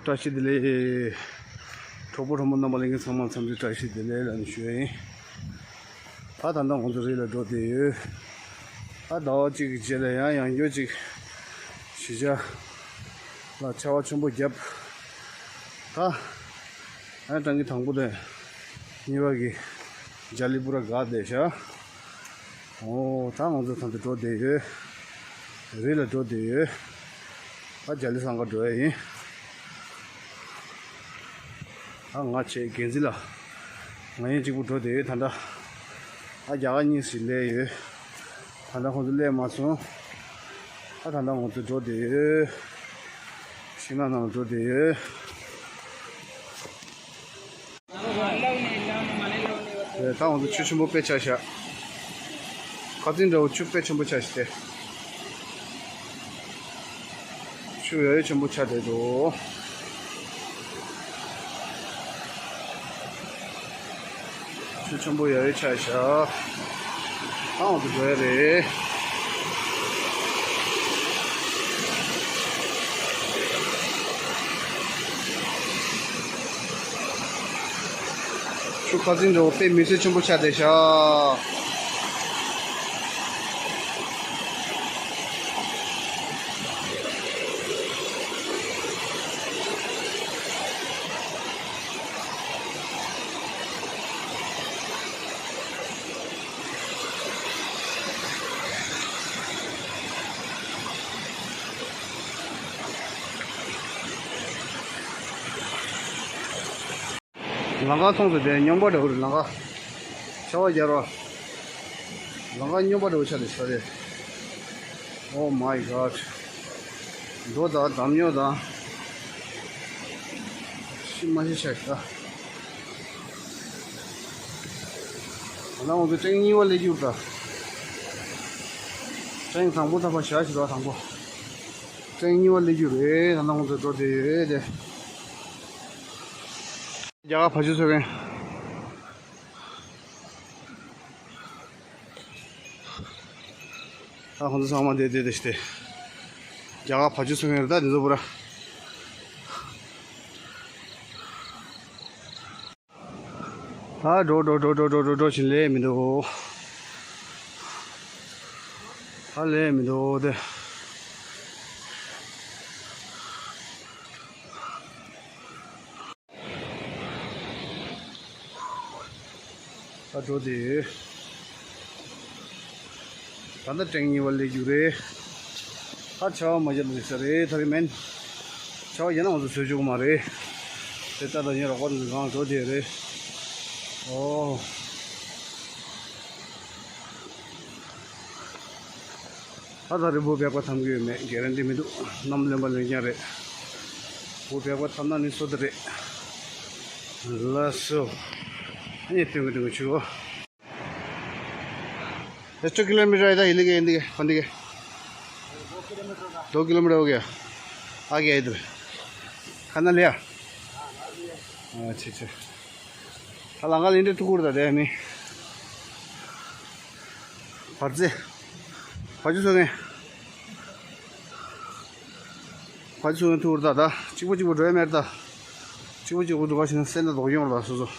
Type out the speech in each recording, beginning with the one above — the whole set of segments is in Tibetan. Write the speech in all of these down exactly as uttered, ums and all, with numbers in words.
བཀྲ་ཤིས་བདེ་ལེགས། གྲོགས་པོ་གྲོགས་མོ་རྣམ་པ་ལྷན་རྒྱས་ཚང་མ་འཚམས་འདྲི་བཀྲ་ཤིས་བདེ་ལེགས་ལབ་ནས་ཞུ་ཡ་ཡིན། ད་ད་ལྟ་ང་ཚོ་རི་ལ་འགྲོ་བསྡད་ཡོད། ད་ཟླ་བ་གཅིག་གི་རྗེས་ལ་ཡང་ཡང་བསྐྱར་ཅིག་གཞིས་ཆགས་ལ་ཆར་པ་ཆེན་པོ་བརྒྱབ། ད་ཨ་ནི་ཊེང་གི་དང་པོ་དང་གཉིས་པ་གི་རྒྱ་གླིང་པུ་ར་འགག་བསྡད་ཤག། ཨོ་ད་ང་ཚོ་ད་ལྟ་འགྲོ་བསྡད་ཡོད། རི་ལ་འགྲོ་བསྡད་ཡོད། ད་རྒྱ་གླིང་ཟངས་དཀར་འགྲོ་ཡ་ཡིན། ད་ང་བྱས་འགན་འཛིན་ལགས། ང་ཡང་གཅིག་པུ་འགྲོ་བསྡད་ཡོད་ད་ལྟ། ད་རྒྱ་གར་གཉིས་ཤིག་སླེབས་ཡོད། ད་ལྟ་ཁོང་ཚོ་སླེབས་མ་སོང་། ད་ད་ལྟ་ང་ཚོ་འགྲོ་བསྡད་ཡོད། ཤིང་ནགས་ནང་ལ་འགྲོ་བསྡད་ཡོད། ད་ང་ཚོ་ཆུ་ཆེན་པོ་དཔེ་ཆགས་ཤག། ཁ་རྩང་འདྲ་བོ་ཆུ་དཔེ་ཆེན་པོ་ཆགས་ཤག་སྟེ། ཆུ་ཡ་ཡོ་ཆེན་པོ་ཆགས་བསྡད་འདུག། ཆུ་ཆེན་པོ་ཡ་ཡོ་ཆགས་ཤག། ཨང་དུ་འགྲོ་ཡ་རེད། ཆུ་ཁ་རྩང་འདྲ་བོ་དཔེ་མི་སྲིད་ཆེན་པོ་ཆགས་བསྡད་ཤག། ལམ་ཁ་མཐོང་ཚེ་དེ་སྨྱོན་པ་འདྲ་བོ་རེད། ལམ་ཁ་ཆར་པ་རྒྱབ་རོགས། ལམ་ཁ་སྨྱོན་པ་འདྲ་བོ་ཆགས་འདུག་ས་རེད། Oh my God. རྡོ་དང་འདམ་སྨྱོན་དང་ཤི་མ་ཤི་ཆགས་ཤག། ད་ལྟ་ང་ཚོ་ཊེང་གཉིས་པ་སླེབས་རྒྱུ་རེད། ཊེང་དང་པོ་ད་ཕར་བཞག་ཞིག་ར། དང་པོ་ཊེང་གཉིས་པ་སླེབས་རྒྱུ་རེད། ད་ལྟ་ང་ཚོ་འགྲོ་བསྡད་ཡོད་དེ། རྒྱ་གར་བ་ཕྱུགས་འཚོ་མཁན། ད་ཁོང་ཚོ་ཚང་མ་བསྡད་བསྡད་བསྡད་བྱས་ཏེ། རྒྱ་གར་བ་ཕྱུགས་འཚོ་མཁན་རེད་ད་འདི་ཚོ་པུ་ར། ད་འགྲོ་འགྲོ་འགྲོ་བཞིན་སླེབས་མི་འདུག། ད་སླེབས་མི་འདུག་སྟེ། ད་འགྲོ་དེ། ད་ལྟ་ཊེང་གཉིས་པ་སླེབས་རྒྱུ་རེད། ད་ཆར་པ་མ་བརྒྱབ་ན་འགྲིག་ས་རེད། ད་རེས་མིན། ཆར་པ་བརྒྱབ་ན་ང་ཚོ་བཟོས་ཆོག་གི་མ་རེད། དེ་ལྟ་ད་ཡིན་རོགས་པ་ཚོ་གང་འགྲོ་དེ་རེད། ཨོ། ད་ད་རེས་འབུ་སྦལ་པ་འཐམ་གི་ཡོད་མེད་གྷེ་རན་ཊི་མི་འདུག། གནམ་རློན་པ་རློན་རྐྱང་རེད། འབུ་སྦལ་པ་འཐམ་ན་ནི་སོ་ད་རེད། ལགས་སོ། ཨ་ནི་སྟོན་གི་སྟོན་གི་ཆུ་བོ། Esto kilómetro es de ahí, que indique, cuando que? Dos kilómetros, ¿o qué? ¿A qué hay? ¿Canalea? Ah, sí, sí. ད་ལམ་ཁ་ལ་འདི་འདྲ་ཐུག་གི་རེད་ད། དེ་ནི་བར་རྩེ། བ་ཕྱུགས་འཚོ་མཁན། བ་ཕྱུགས་འཚོ་མཁན་ཐུག་གི་རེད་ད། ད་གཅིག་པོ་གཅིག་པོ་འགྲོ་ཡ་མེད་ད། གཅིག་པོ་གཅིག་པོ་འགྲོ་ག་ཞིག་ན་སེམས་ད་དོགས་ཡོང་རེད་ད་སོ་སོ།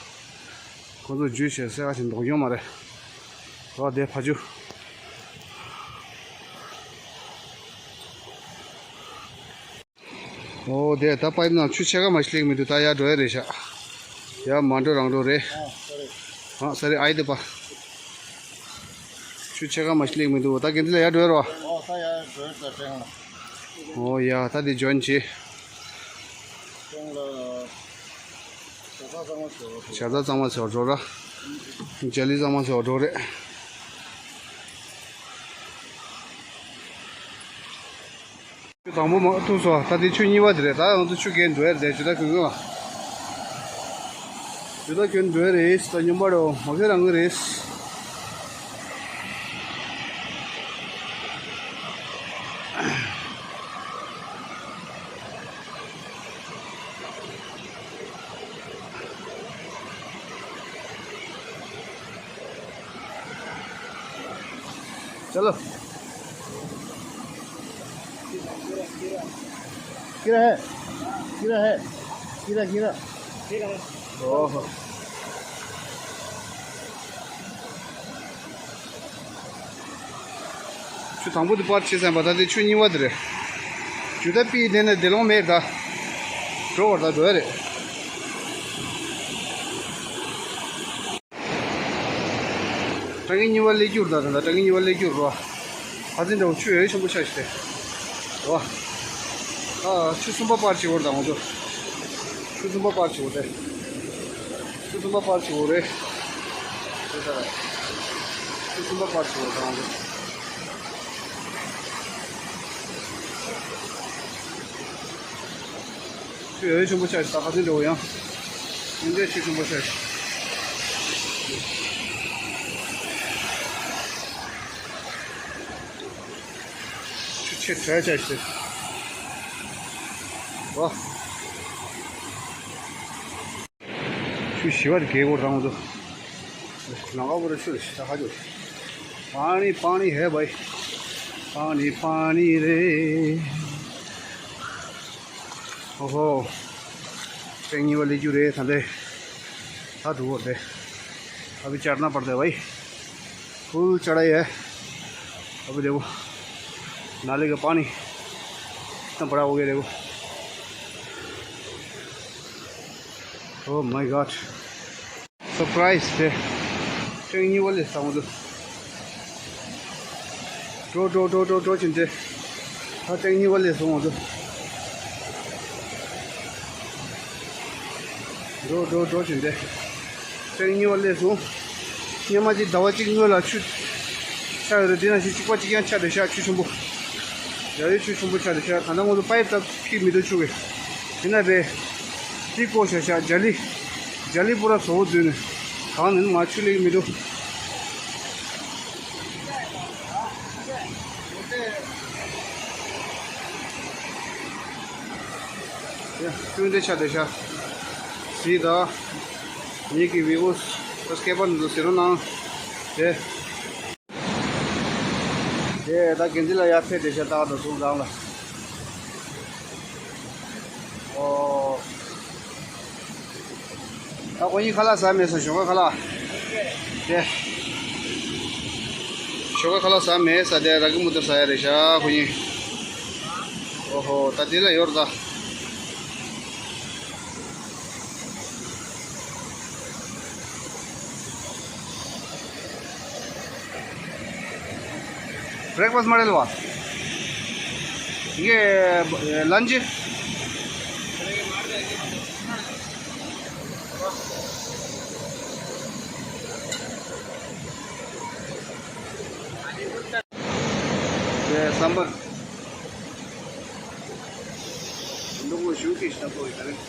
ཁོང་ཚོ་རྒྱུས་བྱས་སེ་ག་ཞིག་དོགས་ཡོང་མ་རེད། རོ་དེ་བ་ཕྱུགས། ཨོ་དེ་ད་པའི་པི་ནང་ཆུ་ཕྱེད་ཀ་མ་ཞིག་སླེབས་མི་འདུག། ད་ཡར་འགྲོ་ཡ་རེད་ཤག། ཡར་མ་འགྲོ་རང་འགྲོ་རེད། ཨ་སོ་རི། ཨ་སོ་རི་ཨའི་དེ་པ། ཆུ་ཕྱེད་ཀ་མ་ཞིག་སླེབས་མི་འདུག། ད་གན་དེ་ལ་ཡར་འགྲོ་ཡ་རོ། ཨོ་ད་ཡར་འགྲོ་ཡ་ད་ཊེང་ལ། ཨོ་ཡ་ད་དེ་ཇོན་བྱེད། ཊེང་ལ། བྱ་ཚ་གཙང་མ་བྱེད་པར་འགྲོ་ར། རྒྱ་གླིང་གཙང་མ་བྱེད་པར་འགྲོ་རེད། ཆུ་དང་པོ་མ་ཐུག་སོང་། ད་དེ་ཆུ་གཉིས་པ་དེ་རེད། ད་ང་ཚོ་ཆུ་བརྒལ་འགྲོ་ཡ་རེད། ཇུ་ད་གྱོན་གྱི་ལ། ཇུ་ད་གྱོན་འགྲོ་ཡ་རེད། ད་སྨྱོན་པ་རེད། མ་གྱོན་རང་གི་རེད། चलो। क्या है? ཁྱི་ར་ཧེ། ཁྱི་ར་ཁྱི་ར། ཁྱི་ར། ཨོ་ཧོ། ཆུ་དང་པོ་དེ་པར་ཆེ་ཟན་པ་ད་དེ་ཆུ་གཉིས་པ་དེ་རེད། ཇུ་ད་པི་དེ་ནས་དེ་ལོང་མེད་ད། འགྲོ་བར་ད་འགྲོ་ཡ་རེད། ཏྲ་ཀི་གཉིས་པ་སླེབས་རྒྱུར་ད་ད་ཏྲ་ཀི་གཉིས་པ་སླེབས་རྒྱུར་རོ། ཁ་ཚིན་འདྲ་བོ་ཆུ་ཡོད་ཆེན་པོ་ཆགས་ཤི་ཏེ། རོ། ཨ་ཆུ་གསུམ་པ་པར་བྱེད་དགོས་རེད་ད་ང་ཚོ། ཆུ་གསུམ་པ་པར་བྱེད་དགོས་རེད། ཆུ་གསུམ་པ་པར་བྱེད་དགོས་རེད། ཆུ་གསུམ་པ་པར་བྱེད་དགོས་རེད་ད་ང་ཚོ། ཆུ་ཡོད་ཆེན་པོ་ཆགས་ཤག་ད་ཁ་ཚིག་འགྲོ་ཡང་། ཡིན་འདྲ་ཆུ་ཆེན་པོ་ཆགས་ཤག་ཆུ་ཆེ་དྲགས་ཆགས་ཤག་ཝ། ཆུ་ཞི་བ་དེ་གས་སྐོར་དང་དུ། ནང་པ་རེ་ཆུ་རེ་ཞི་ད་ཧ་ཅོ། पानी पानी है भाई। पानी पानी रे। ओहो। टेंगी वाली क्यों रे थले। था धुओ दे। अभी चढ़ना पड़ता है भाई। फुल चढ़ाई है। अभी देखो। नाले का पानी कितना बड़ा हो गया देखो। Oh my God. Surprise དེ། ཏེང་གཉིས་པ་ལས་བཟང་བ་འདུག་འགྲོ་འགྲོ་འགྲོ་འགྲོ་འགྲོ་བྱིན་ཏེ། ད་ཏེང་གཉིས་པ་ལས་བཟང་བ་འདུག་འགྲོ་འགྲོ་འགྲོ་བྱིན་ཏེ། ཏེང་གཉིས་པ་ལས་བཟང་། སྔོན་མ་ཅིག་ཟླ་བ་གཅིག་སྔོན་ལ་ཆུ་ཆགས་ཡོད་རེད། དེ་ནང་བཞིན་གཅིག་པ་གཅིག་རྐྱང་ཆགས་བསྡད་ཤག་ཆུ་ཆེན་པོ། ཡ་ཡོད་ཆུ་ཆེན་པོ་ཆགས་བསྡད་ཤག་ད་ལྟ་ང་ཚོ་པའིབ་ད་ཁྱེར་མི་འདུག་ཆུ་གི། དེ་ན་རེད། དེ་བཀོག་བཞག་ཤག་ཇ་ལི། ཇ་ལི་པུ་ར་བཟོ་བོ་འཛུལ་ནས། གང་ནས་མ་ཆུ་ལེགས་མི་འདུག་ཀུན་དེ་ཆ་དེ་ཤ། སི་ད། ངེད་ཀྱི་བི་ཨུ་ད་སྐལ་པ་འདི་ཚོ་ཟེར་རོ་ནང་། དེ། དེ་ད་གན་ཇི་ལ་ཡར་ཕེབས་དེ་ཤ་ཏག་ཏག་ཟུག་རང་ལ། ཨོ། ད་ཁོ་གཉིས་ཁ་ལག་ཟ་མེད་ས་ཞོགས་ཀ་ཁ་ལག་དེ། ཞོགས་ཀ་ཁ་ལག་ཟ་མེད་ས་དེ་ར་གི་མུ་ཏ་ཟ་ཡ་རེད་ཤག་ཁོ་གཉིས། ཨོ་ཧོ་ད་དེ་ལ་ཡོད་རེད་ད། Breakfast མ་རེད་ལ་བ། ཡིན་གྱི་lunch། ཨེ་སམ་བར། འདུག་གོ་ཞུ་གི་ཞབས་པོ་ཡིན་ད་རེད།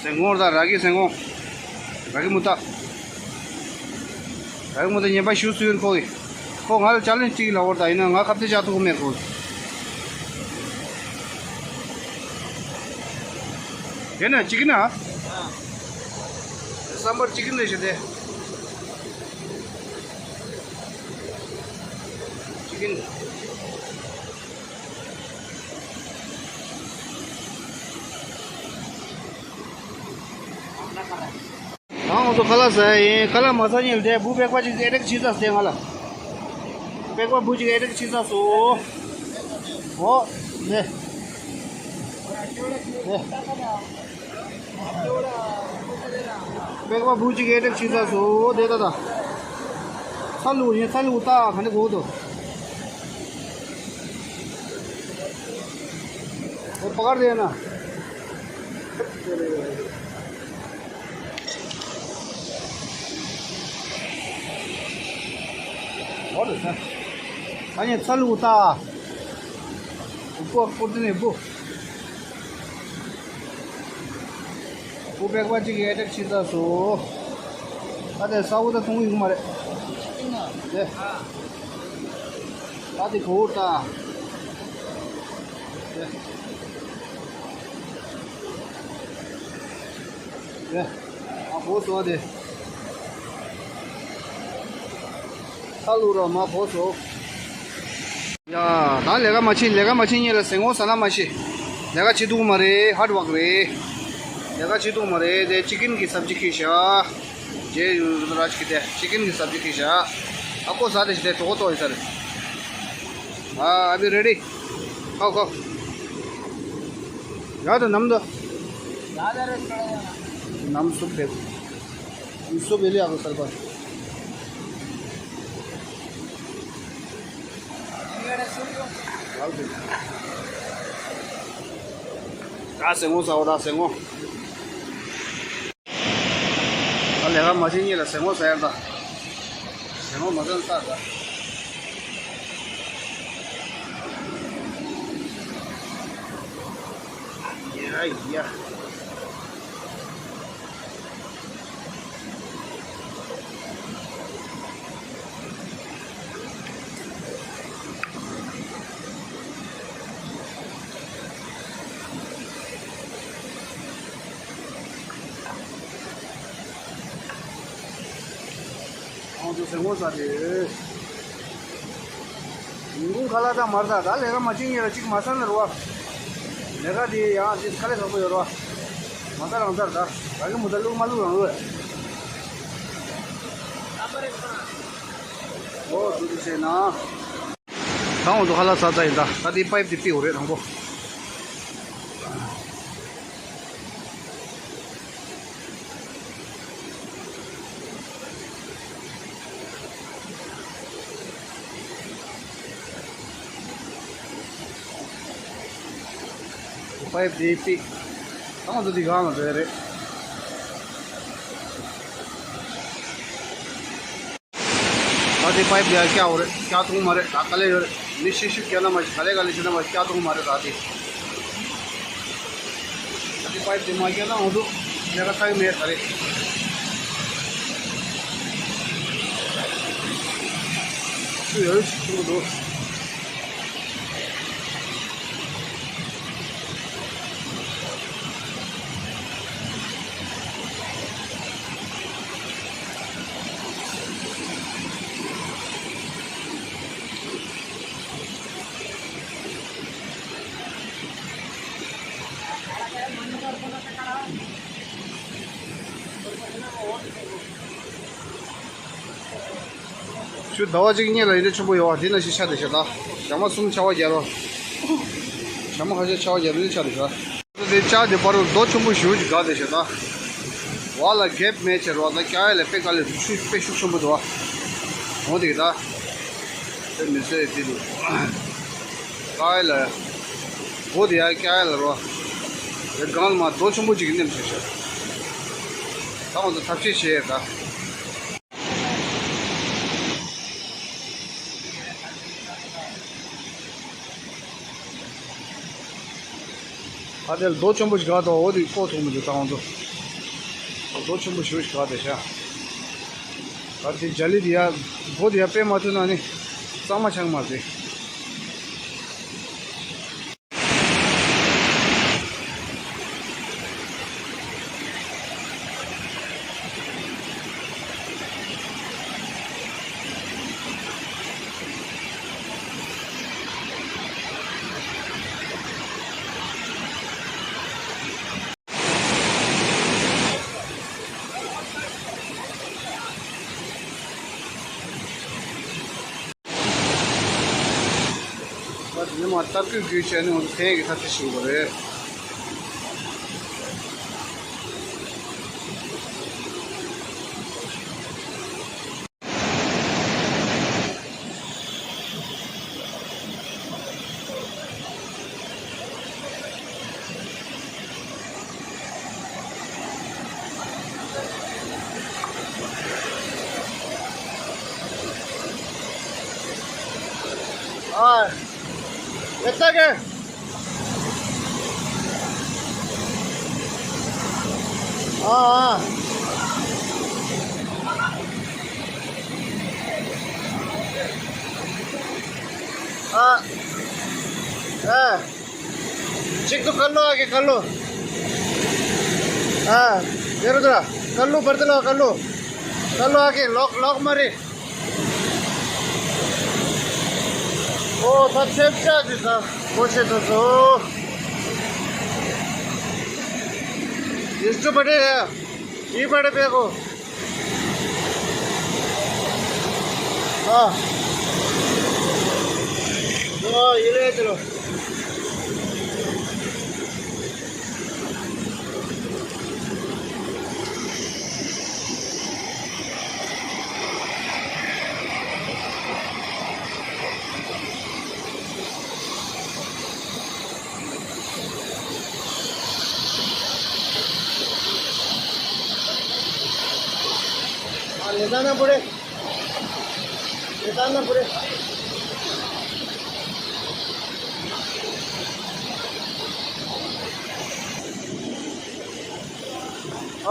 སེང་གོང་དང་ར་གི་སེང་གོང་། ར་གི་མུ་ཏ། ར་གི་མུ་ཏ་ཉན་པ་ཞུ་སུ་ཡོད་ཁོ་གི། ཁོ་ང་ལ་ཅ་ལེན་ཅིག་ལབ་པ་རེད་ད་ཡིན་ན་ང་ཁ་གཏད་བཅག་ཐུབ་ཀྱི་མེད་ཁོ། དེ་ན་ཅིག་ན། སམ་བར་ཅིག་ན་ཞེས་ཏེ། ཅིག་ན། ད་ང་ཚོ་ཁ་ལག་ཟ་ཡ་ཡིན། ཁ་ལག་མ་ཟ་ཉིན་དེ་བུ་པེག་པ་ཅིག་ཨེ་ཊེག་བྱེད་ས་དེ་ང་ལ། པེག་པ་བུ་ཅིག་ཨེ་ཊེག་བྱེད་ས་སོ། འོ། དེ། དེ། པེག་པ་བུ་ཅིག་ཨེ་ཊེག་བྱེད་ས་སོ། དེ་ད་ད། ཚ་ལུ་ཡིན་ཚ་ལུ་ད་ག་འདྲ་གོ་དོ། འོ་པ་གར་དེ་ན། འོ་རེད་ས། ད་ཉན་ཚ་ལུ་ད། འུ་པོ་ཀུར་ཏི་ནས་འབུ། འུ་པེག་པ་གཅིག་གི་ཨེ་ཊེག་བྱེད་ས་སོ། ད་དེ་ས་འུ་ད་མཐོང་གི་ཡོད་མ་རེད། དེ། ད་དེ་གོ་ད། དེ། ཨ་བོ་སོ་དེ། ཁ་ལུ་ར་མ་བོ་སོ། ཡ། ད་ལས་ཀ་མ་བྱེད་ལས་ཀ་མ་བྱེད་ཉིད་ལ་ཟས་ངོ་ཟ་ན་མ་ཤི། ལས་ཀ་བྱེད་ཐུབ་མ་རེད། ཧར་ཝག་རེད། ལས་ཀ་བྱེད་ཐུབ་མ་རེད། དེ་ཅི་ཀིན་གི་སབ་ཇི་ཁྱེར་ཤག་རྗེས་ཡོང་ར་ཅིག་དེ་ཅི་ཀིན་གི་སབ་ཇི་ཁྱེར་ཤག་ཨ་ཁོ་ཟ་དེ་ཞིག་དེ་གྲོགས་ཏོ་ཡིན་ས་རེད། ཨ་ཨ་བི་རེ་ཌི། ཁོ་ཁོ། ཡ་ད་ནམ་དུ། ནམ་སུབ་དེ། སུབ་ཡེ་ལི་ཨ་ཁོ་སར་པ། ད་ཟས་ངོ་ཟ་འོ་ད་ཟས་ངོ། ད་ལས་ཀ་མ་བྱེད་ཉིད་ལ་ཟས་ངོ་ཟ་ཡར་ད། ཟས་ངོ་མ་ཟ་ན་ས་ད། ཡ་ཡ། ཁོང་ཚོ་ཟས་ངོ་ཟ་དེ། ཉིན་གུང་ཁ་ལག་ད་མར་ད་ད་ལས་ཀ་མ་བྱེད་ཉིན་ལ་གཅིག་མ་ཟ་ན་རུ་བ། ལས་ཀ་དེ་ཡང་དེ་དཀའ་ལས་ཁག་པོ་ཡོད་རུ་བ། མ་ཟ་རང་ཟ་ད་ད་གི་མུ་ད་ལུག་མ་ལུག་རང་ལུག་ཨོ་དུ་དུ་བྱས་ན། ད་འོ་དུ་ཁ་ལག་ཟ་ད་ཡིན་ད་ད་དེ་པའིབ་དེ་པི་འོ་རེད་དང་པོ། པའིབ་དེ་པི། ད་ང་ཚོ་འདི་གང་ལ་འགྲོ་ཡ་རེད། ད་དེ་པའིབ་དེ་ཡ་བཀྱག་འོ་རེད། བཀྱག་ཐུབ་མ་རེད། ད་དཀའ་ལས་ཡོད་རེད། མི་ཤི་ཤི་བཀྱག་ན་མ་ཤི་ག་ལེ་ག་ལེ་ཤི་ན་མ་ཤི་བཀྱག་ཐུབ་མ་རེད་ད་དེ། ཨ་ཏི་པའིབ་དེ་མ་བཀྱག་ན་འོ་འདུག་ལས་ཀ་ཚར་གི་མེད་ད་རེད། ཆུ་ཡོད་ཆུ་ཆུ་འདུག་ཆུ་ཟླ་བ་གཅིག་གཉིས་ལ་ཡིན་ན་ཆེན་པོ་ཡོད་བ་དེ་ན་ཞིག་ཆ་དེ་ཤ་ད། ཞག་མ་གསུམ་ཆ་བ་རྒྱལ་བ། ཞག་མ་ཁ་ཤས་ཆ་བ་རྒྱལ་བ་ཆ་དེ་ཤ། དེ་ལྕགས་དེ་པར་རྡོ་ཆེན་པོ་ཞེ་པོ་ཅིག་བཀག་དེ་ཤ་ད། བ་ལ་གེབ་མེད་ཆེ་རོ་ད་ཀྱ་ཡ་ལ་དཔེ་དཀའ་ལས་ཤུགས་དཔེ་ཤུགས་ཆེན་པོ་འདུག་བ། འོ་དེ་གི་ད། དཔེ་མི་སྲིད་དེ་འདུག་ཀྱ་ཡ་ལ། སྒོ་དེ་ཡ་ཀྱ་ཡ་ལ་རོ། དེ་སྒང་ལ་མ་རྡོ་ཆེན་པོ་ཅིག་གི་མནན་བྱས་ཤ། ད་ང་ཚོ་ཐབས་ཤེས་བྱས་ཡ་ད། ཨ་དེ་ལ་རྡོ་ཆེན་པོ་ཞིག་ག་དང་འོ་དེ་ཀོ་ཐུག་མི་འདུག་ད་ང་ཚོ། རྡོ་ཆེན་པོ་ཞིག་ག་དེ་ཤ། ཨ་དེ་ཇ་ལི་དེ་ཡ་སྒོ་དེ་ཡ་དཔེ་མ་ཐུག་ན་ནི་གཙང་མ་ཆགས་མ་རེད། ད་དེ་ནས་མར་སྟར་སྐུད་བརྒྱུད་བྱས་ནས་ང་ཚོ་ཐེངས་ཀྱི་ཐབས་ཤེས་བྱེད་དགོས་རེད། ཨ། ཡ་ད་ག་ཨ་ཨ། ཨ། ཨ། ཅིག་ཏུ་ཁ་ལོ་ཨ་གི་ཁ་ལོ། ཨ། ཡར་འདུག་ག་ལུ་བར་དུ་ལ་ག་ལུ། ག་ལུ་ཨ་ཀེ་ལོག་ལོག་མ་རེད། ཨོ་ད་ཐེབས་ཆག་ཅིག་ད་སྒོ་ཕྱེ་ཐུབ་སོང་། ཡིས་ཅུ་པ་ཏེ་ཡ། ཡི་པ་ཏེ་པེ་གོ། ཨ། ཨོ་ཡི་ལེ་ཏེ་ལོ། ཨ་ལེ་ད་ན་པུ་རེ། ལེ་ད་ན་པུ་རེ།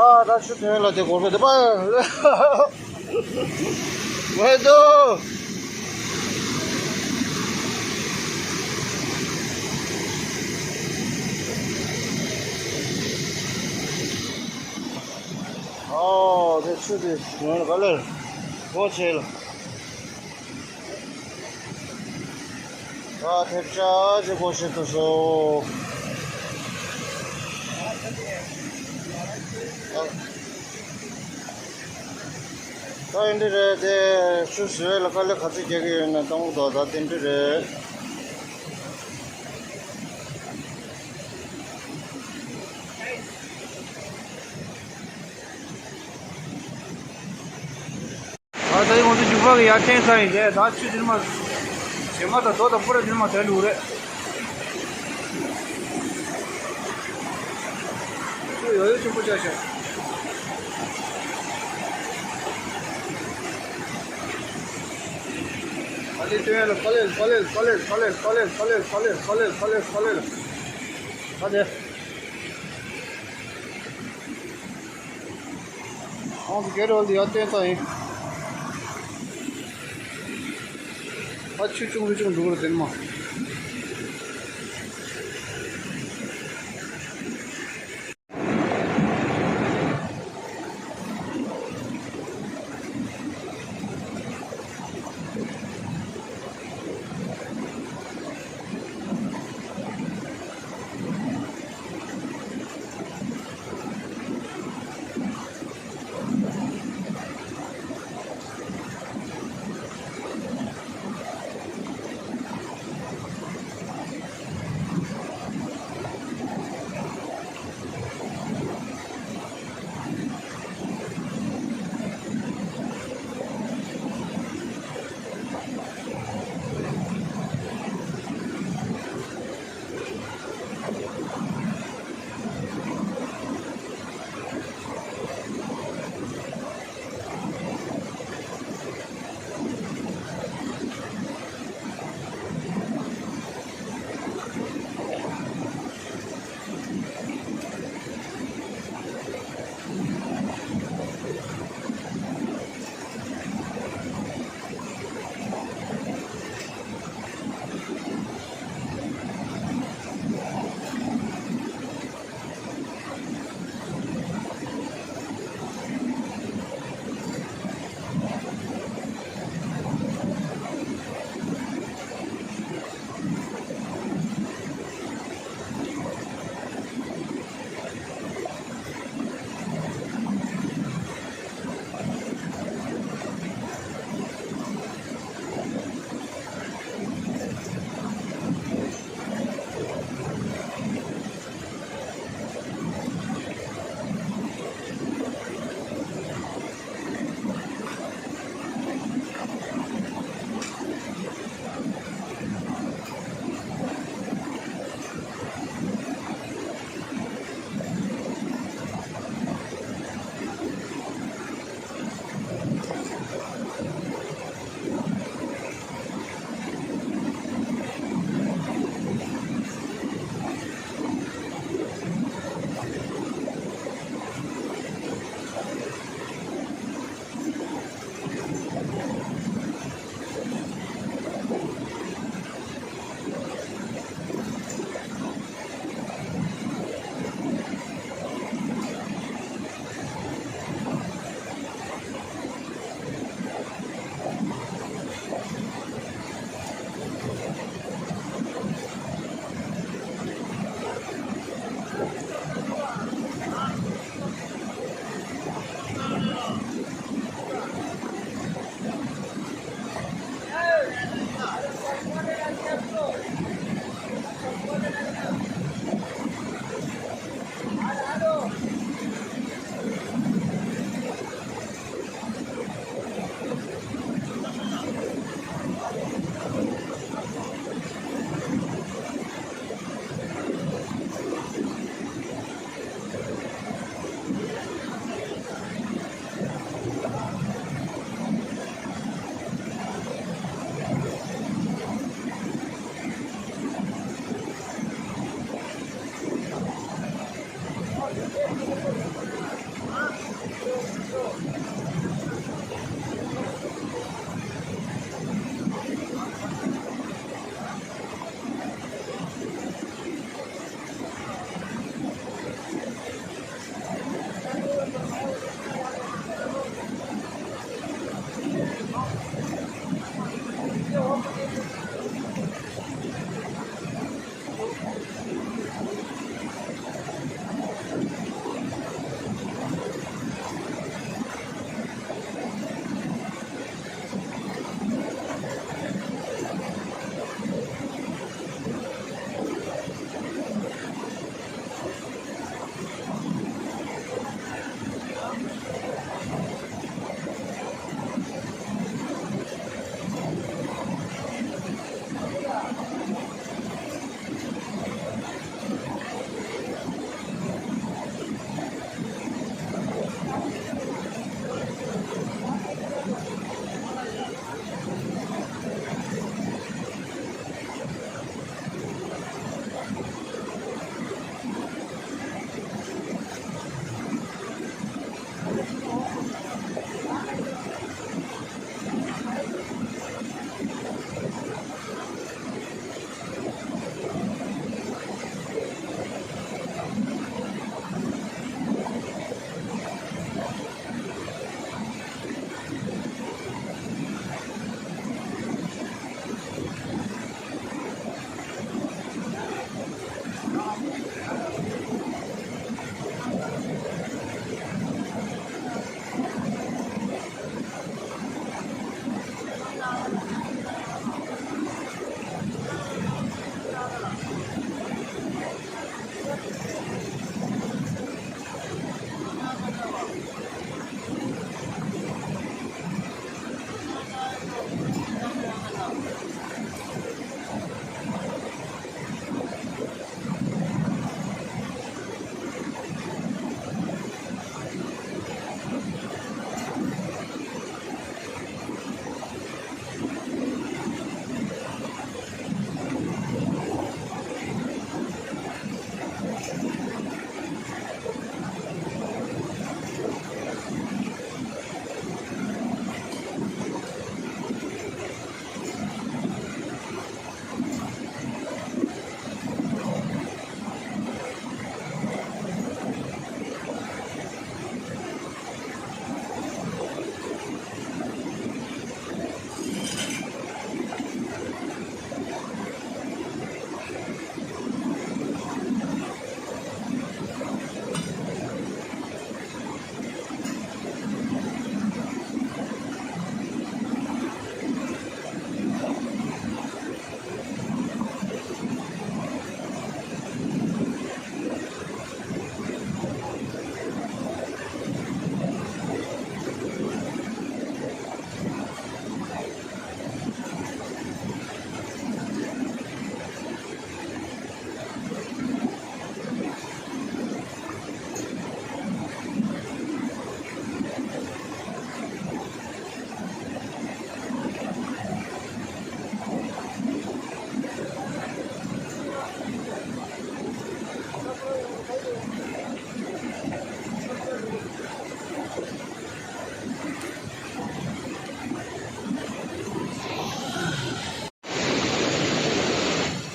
ཨ་ད་ཆུ་ཐོན་ལ་དེ་གོར་པ་དེ་པ། ཝེ་དོ། ཨོ་དེ་ཆུ་དེ་ཐོན་ལ་ག་ལེར་གོ་ཆེ་ལ། ད་ཐེབས་ཆག་ཅིག་སྒོ་ཕྱེ་ཐུབ་སོང་། ད་ཡིན་འདི་རེད་དེ། ཆུ་བཟོས་ལ་དཀའ་ལས་ག་ཚོད་རྒྱག་གི་ཡོད་ན་གཏོང་དོ། ད་དེ་འདྲ་རེད། ཨ་ད་ཡིན་ང་ཚོ་རྒྱུག་པ་གི་ཡར་འཐེན་ས་ཡིན་རེད། ད་ཆུ་འདི་ནས་མར་བྱེ་མ་དང་རྡོ་དང་པུ་ར་འདི་ནས་མར་དོན་འགྲོ་གི་རེད། ཆུ་ཡོ་ཡོ་ཆེན་པོ་ཆགས་ཤག་ཨ་ལེ་སྟོན་ཡ་ལ་ཕ་ལེ་ཕ་ལེ་ཕ་ལེ། ཨ་ལེ། ཁོང་གི་སྒེར་འོག་ཏུ་ཡར་བཏོན་ས་ཡིན། ཨ་ཆུ་ཆུང་ཆུང་འགྲོ་གི་རེད་དེ་ནས་མར།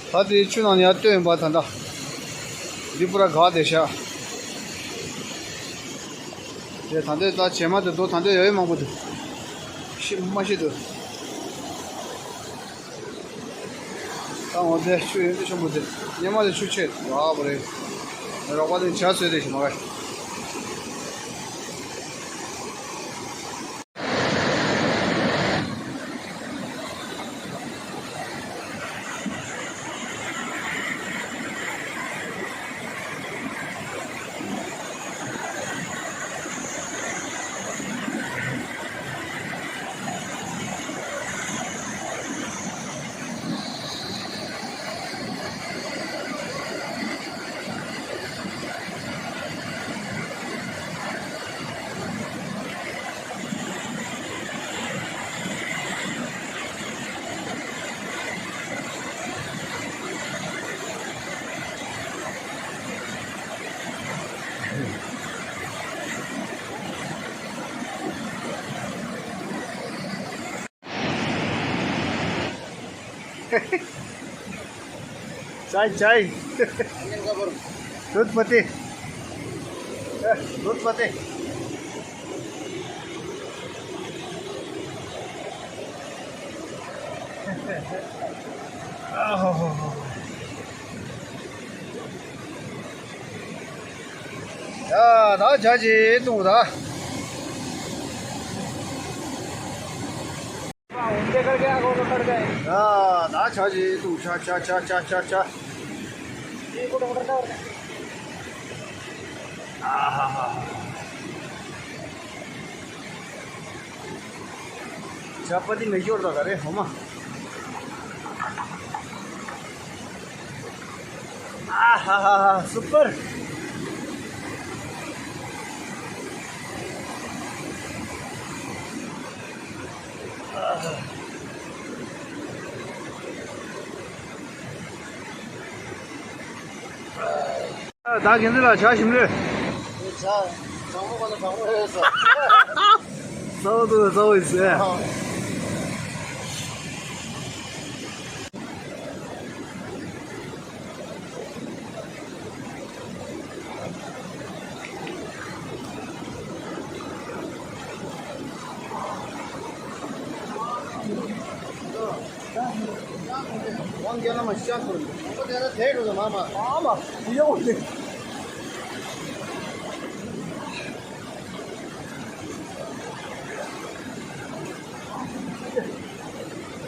ད་དེ་ཆུ་ནང་ཡར་བཏོན་པ་ད་ལྟ། འདི་པུ་ར་ག་དེ་ཤ། དེ་ད་ལྟ་ད་བྱེ་མ་དེ་དོ་ད་ལྟ་ཡོད་མང་པོ་འདུག་ཤི་མ་ཤི་འདུག་ད་འོ་དེ་ཆུ་ཡོད་དེ་ཆེན་པོ་དེ། སྙེ་མ་དེ་ཆུ་ཆེ་ར་བ་རེད། རོགས་པ་དེ་ཇ་བཟོས་དེ་ཞིག་མ་ག चाय, चाय। दूध पत्ती। ए, दूध पत्ती। ཡ། ད་ཇ་ཅིག་འཐུང་ད། ཡ། ད་ཇ་ཅིག་འཐུང་། ཇ་ཇ་ཇ། ཨ་ཧ་ཧ། ཇ་པ་ཏི་མེ་སྐྱོར་ད་ག་རེ་ཧོ་མ། ཨ་ཧ་ཧ་ཧ། སུ་པར། ཨ་ཧ། ད་གིན་འདི་ལ་ཇ་ཞིམ་ལོས། ཇ་གྲང་མོ་ག་ན་གྲང་མོ་རེད་ཟེར། ཚ་བོ་འདུག་ཚ་བོ་ཡིན་ཟེར། ཝང་རྒྱ་ལ་མ་ཤ་ཁུར། ཨོ་དེ་ན་དེ་རུ་མ་མ། ཨ་མ། ཡོང་དེ།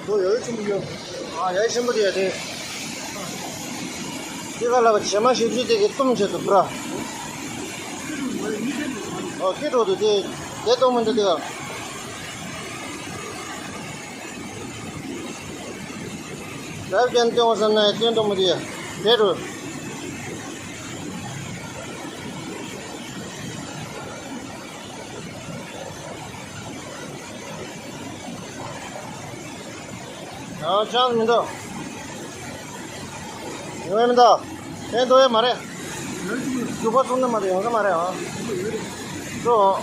དོ་ཡོད་ཆེན་པོ་ཡོད། ཨ་ཡ་ཆེན་པོ་དེ་ཡ་དེ། དེ་ག་ལ་བྱེ་མ་ཞིབ་ཞིབ་དེ་གི་གཏུམ་བྱེད་དུ་བུ་ར། ཨོ་ཁྱི་འགྲོ་དུ་དེ་དེ་གཏོང་མི་འདུག་དེ་ག། རབ་ཀྱང་སྟོན་བསམ་ན་སྟོན་གཏོང་མི་འདུག་ཡ་དེ་འགྲོ། ཡང་ཅང་མི་འདུག་ཡོང་ཡ་མི་འདུག་དེ་འདུག་ཡ་མ་རེད། རྒྱུག་པ་བཙུགས་ན་མ་རེད། ཡོང་ས་མ་རེད་ཨ། འགྲོ།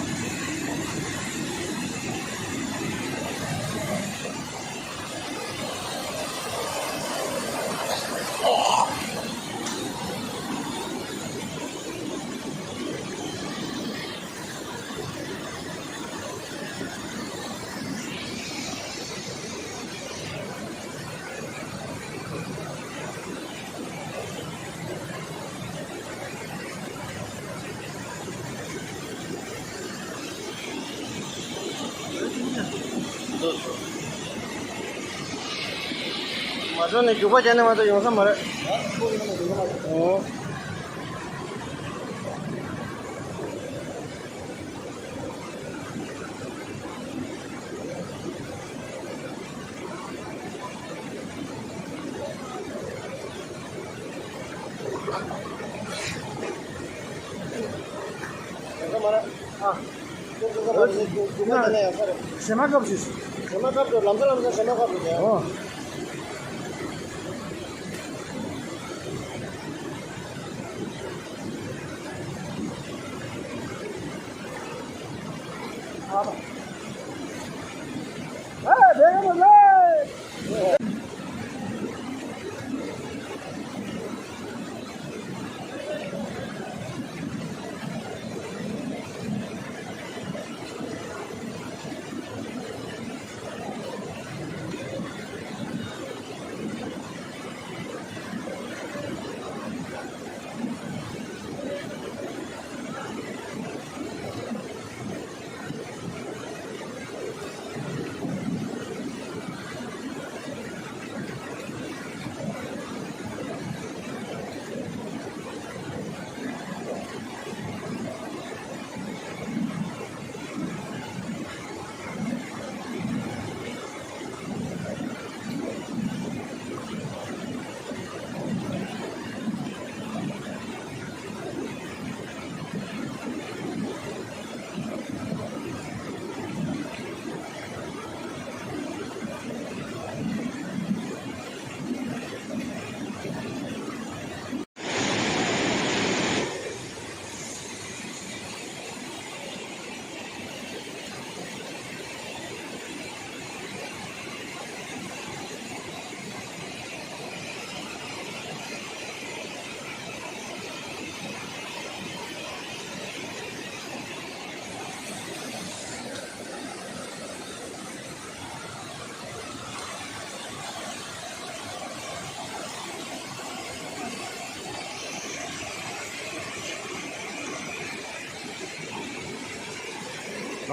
མ་འགྲོ་ནས་རྒྱུག་པ་བརྒྱབ་ནས་མ་གཏོགས་ཡོང་ས་མ་རེད། ཨོ། ཡོང་ས་མ་རེད། ཨ། ཞེ་མ་སྐབས་ཤིག་ཞེ་མ་སྐབས་དུ་ལམ་ས་ལམ་ས་ཞེ་མ་སྐབས་དུ་དེ། ཨོ། ཨ། ཨ། དེ་ཡོང་མ་རེད།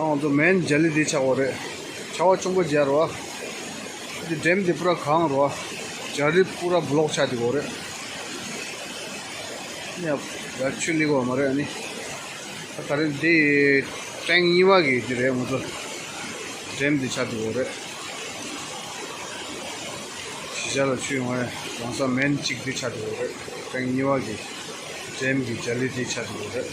ང་ཚོ་མེན་ཇ་ལི་དེ་ཆགས་པ་རེད། ཆར་པ་ཆུང་པོ་རྒྱག་རོ། དེ་འགྲེམས་དེ་པུ་ར་གང་རོ། ཇ་ལི་པུ་ར་བློག་ཆགས་དེ་གོ་རེད། ཡ་ཡ་ཆུ་ལི་གོ་མ་རེད་ཨ་ནི། ད་རེས་འདི་ཊེང་གཉིས་པ་གི་འདི་རེད། ང་ཚོ་འགྲེམས་འདི་ཆགས་འདུག་གོ་རེད། གཞིས་ཆགས་ལ་ཆུ་ཡོང་བའི་རང་ས་མེན་གཅིག་འདི་ཆགས་འདུག་གོ་རེད། ཊེང་གཉིས་པ་གི་འགྲེམས་ཀྱི་ཇ་ལི་འདི་ཆགས་འདུག་གོ་རེད།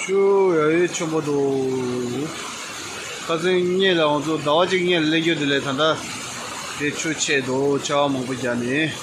ཆུ་ཡ་ཡོད་ཆེན་པོ་འདུག་ཁ་སང་སྔོན་ལ་ང་ཚོ་ཟླ་བ་གཅིག་སྔོན་ལ་སླེབས་རྒྱུ་དེ་ལས་ད་ལྟ་དེ་ཆུ་ཆད་འདུག་ཆར་པ་མང་པོ་བརྒྱབ་ནས།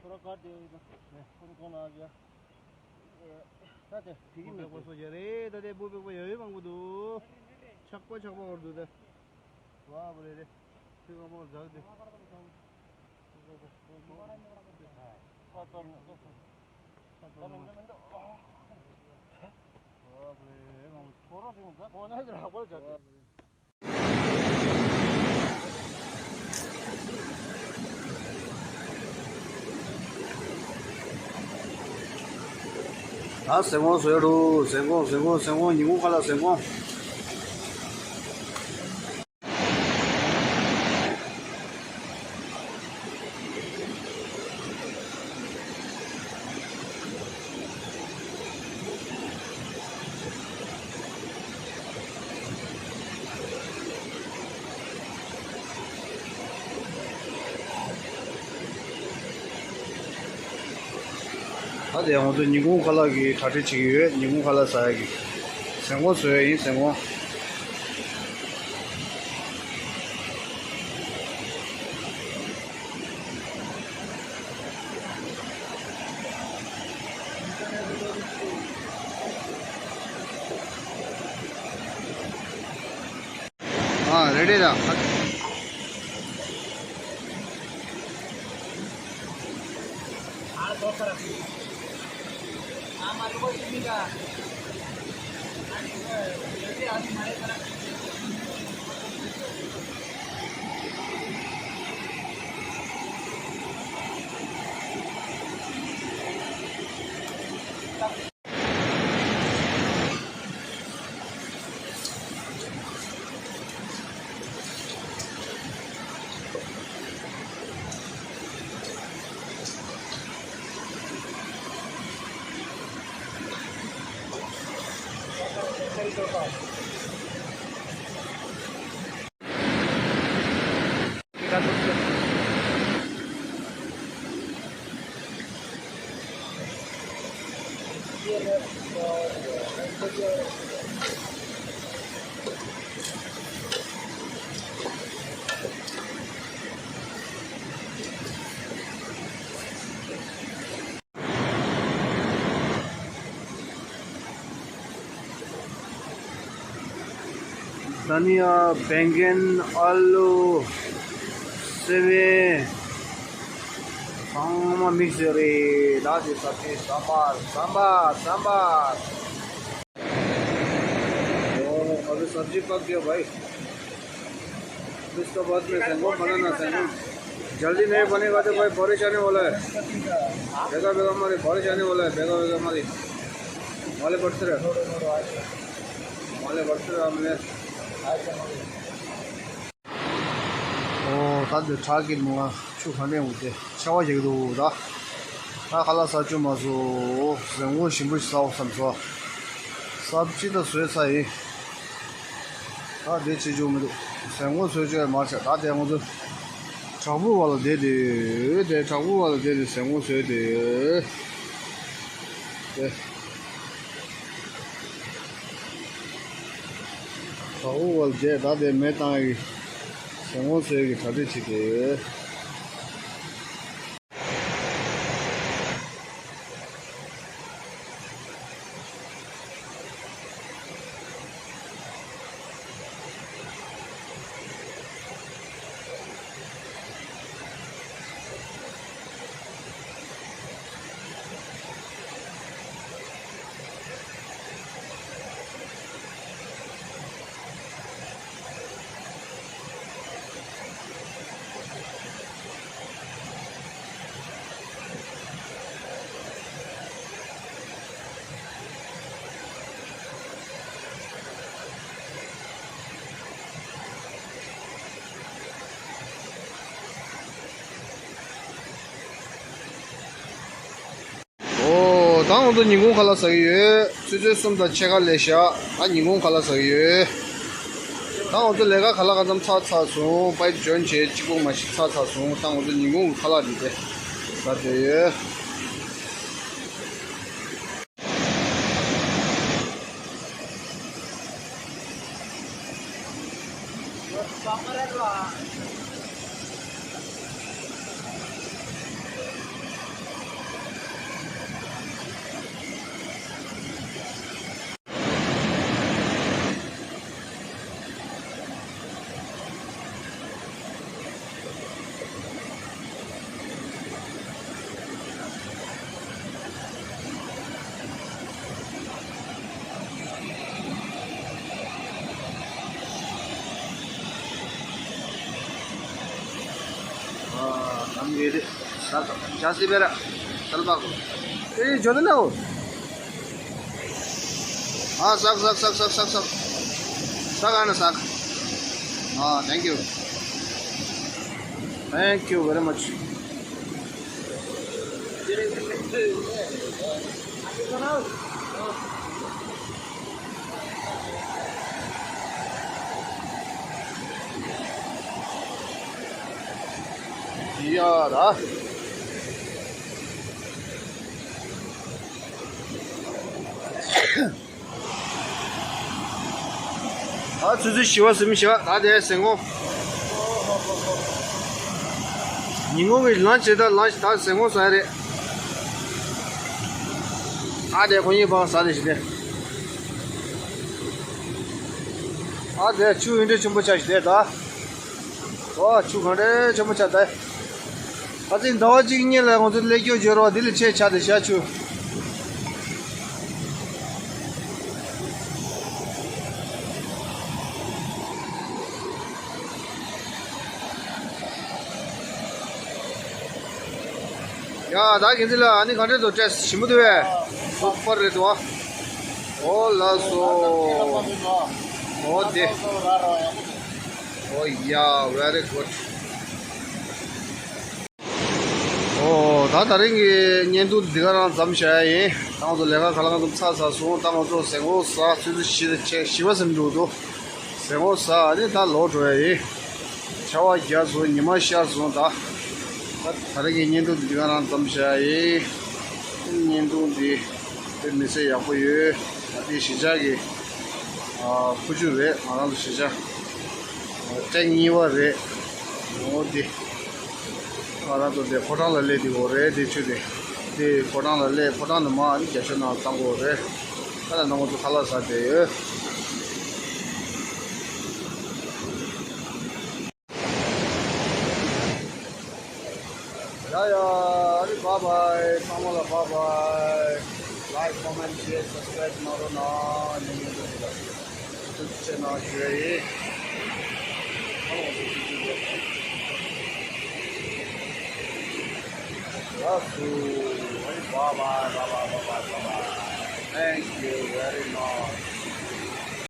ཁོ་རང་ག་བསྡད་ཡོད་ན། ཁོ་རང་གོང་ན་ཡ། ད་དེ་དེ་གི་མི་འདུག་སོ་ཡ་རེད། ད་དེ་འབུ་སྦུག་པ་ཡ་ཡོད་མང་པོ་འདུག་ཆག་པ་ཆག་པ་བར་འདུག་ད། ཝ་བ་རེད་རེད། ཁྱོད་ཀ་མོར་འཛག་དེ། ཨ་ཟན་གོང་བཟོས་འདུག་ཟན་གོང་ཟན་གོང་ཟན་གོང་ཉིན་གུང་ཁ་ལག་ཟན་གོང་། ད་དེ་ང་ཚོ་ཉིན་གུང་ཁ་ལག་གི་གྲ་སྒྲིག་བྱེད་ཀྱི་ཡོད། ཉིན་གུང་ཁ་ལག་ཟ་ཡ་གི་ཟན་གོང་བཟོ་ཡ་ཡིན། ཟན་གོང་། ཨ་རེ་རེ་ད། ད་ནི་ཡ་བེང་གན་ཨ་ལུ་སེ་བན་ཚང་མ་མིག་སི་རེད། ད་དེ་ས་ཆའི་ཟམ་པ་ཟམ་པ་ཟམ་པ། ओ, अभी सब्जी पक गया भाई। इसके बाद में सेंगो बनाना सेंगो। जल्दी नहीं बनेगा तो भाई बारिश आने वाला है। बेगा बेगा मारी बारिश आने वाला है। बेगा बेगा मारी। ཨོ་ད་འདི་བྲག་གི་ནང་ཆུ་ག་ནས་འོང་སྟེ་ཆར་པ་རྒྱག་གི་འདུག་ད་ད་ཁ་ལག་ཟ་བཅུག་མ་སོང་། ཟན་གོང་ཞིམ་པོ་ཞིག་ཟ་འོ་བསམ་སོང་། ཟ་བཅུག་ད་བཟོས་ཚར་ཡིན། ད་དེ་བྱེད་རྒྱུ་མི་འདུག་ཟན་གོང་བཟོས་བཅུག་མ་བྱས། ད་དེ་ང་ཚོ་བྲག་ཕུག་བར་ལ་བསྡད་དེ་དེ་བྲག་ཕུག་བར་ལ་བསྡད་དེ་ཟན་གོང་བཟོས་ཏེ། དེ། བྲག་ཕུག་བར་བསྡད། ད་དེ་མེ་བཏང་ཡི། ཟན་གོང་བཟོས་ཀྱི་གྲ་སྒྲིག་བྱེད་དེ། ཨོ། ད་ང་ཚོ་ཉིན་གུང་ཁ་ལག་ཟ་གི་ཡོད། ཆུ་ཚོད་གསུམ་དང་ཕྱེད་ཀ་ལས་བཞག་ད་ཉིན་གུང་ཁ་ལག་ཟ་གི་ཡོད། ད་ང་ཚོ་ལས་ཀ་ཁ་ལག་གང་འཚམ་ཚར་ཚར་སོང་། པའི་འཇོན་བྱས་གཅིག་པོ་མ་ཞིག་ཚར་ཚར་སོང་། ད་ང་ཚོ་ཉིན་གུང་གི་ཁ་ལག་འདི་དེ་ཟ་བསྡད་ཡོད། ཨ། ནམ་ཡོད་དེ། ཟ་ཟ་ཟ་སི་བེ་ར། སལ་པ་གོ། ཨེ་ཇོ་ནི་ལའོ། ཨ། ཟ་ཟ་ཟ་ཟ་ཟ་ཟ། ཟ་ག་ན་ཟ། ཨ། Thank you. Thank you very much. ཡ་ར། ད་ཆུ་ཚོད་བཞི་པ་ཟིན་བཞི་པ། ད་དེ་ཟན་གོང་། ཉིན་གུང་གི་ལན་ཆི་ད་ལན་ཆི་ད་ཟན་གོང་ཟ་ཡ་རེད། ད་དེ་ཁོ་གཉིས་བག་ཟ་དེ་ཞིག་དེ། ད་དེ་ཆུ་ཡིན་འདྲ་ཆེན་པོ་ཆགས་ཤིག་དེ་ད། ཨོ་ཆུ་གང་འདྲ་ཆེན་པོ་ཆགས་ད། ད་ཚིག་ཟླ་བ་གཅིག་གཉིས་ལ་ང་ཚོ་སླེབས་རྒྱུ་འབྱོར་བ་འདི་ལས་ཆེ་ཆགས་དེ་བཞག་ཆུ། ཡ་ད་གིན་ཚི་ལ་ཨ་ནི་ག་འདྲས་འདུག་ཊེ་སི་ཊི་ཞིམ་པོ་འདུག་བས། སུ་པར་རེད་འདུག་ཨ། ཨོ་ལགས་སོ། ཨོ་དེ། ཨོ་ཡ། very good. ཨོ་ད་ད་རིང་གི་བརྙན་ཐུང་འདི་ག་རང་མཚམས་བཞག་ཡ་ཡིན། ད་ང་ཚོ་ལས་ཀ་ག་ལ་གང་འཚམས་ཚར་ཚར་སོང་། ད་ང་ཚོ་ཟན་གོང་ཟ་ཆུ་ཚོད་བཞི་དང་ཕྱེད་བཞི་པ་ཟིན་འགྲོ་འདུག་ཟན་གོང་ཟ་ཨ་ནི་ད་ལོག་འགྲོ་ཡ་ཡིན། ཆར་པ་རྒྱག་སོང་། ཉི་མ་ཤར་སོང་། ད་ད་ད་རིང་གི་བརྙན་ཐུང་འདི་ག་རང་མཚམས་བཞག་ཡ་ཡིན། བརྙན་ཐུང་འདི་དཔེ་མི་སྲིད་ཡག་པོ་ཡོད། ད་འདི་གཞིས་ཆགས་ཀྱི་ཨ་ཁུ་བྱུག་རེད། ང་རང་ཚོ་གཞིས་ཆགས་ཨ་ཊེག་གཉིས་པ་རེད། འོ་འདི། ང་རང་ཚོ་དེ་ཕོ་བྲང་ལ་སླེབས་དེ་འོ་རེད། དེ་ཆུ་དེ་དེ་ཕོ་བྲང་ལ་སླེབས། ཕོ་བྲང་ནས་མར་ཨ་ནི་རྒྱ་ཤོད་ནང་བཏང་དགོས་རེད། ད་ལྟ་ནང་ང་ཚོ་ཁ་ལག་ཟ་བསྡད་ཡོད། ཡ་ཡ་ཨ་ནི་བཱའི་བཱའི། ཚང་མ་ལ་བཱའི་བཱའི། ལའིཀ་ཀོ་མེན་ཤེར་སབ་སི་ཀ་རའིབ་གནང་རོགས་གནང་། ཉན་ཉན་འདུག་ལ། ཐུགས་རྗེ་ཆེ་གནང་ཞུ་ཡ་ཡིན། ལགས་སོ། ཨ་ནི་བཱའི་བཱའི། བཱའི་བཱའི། བཱའི་བཱའི། Thank you very much.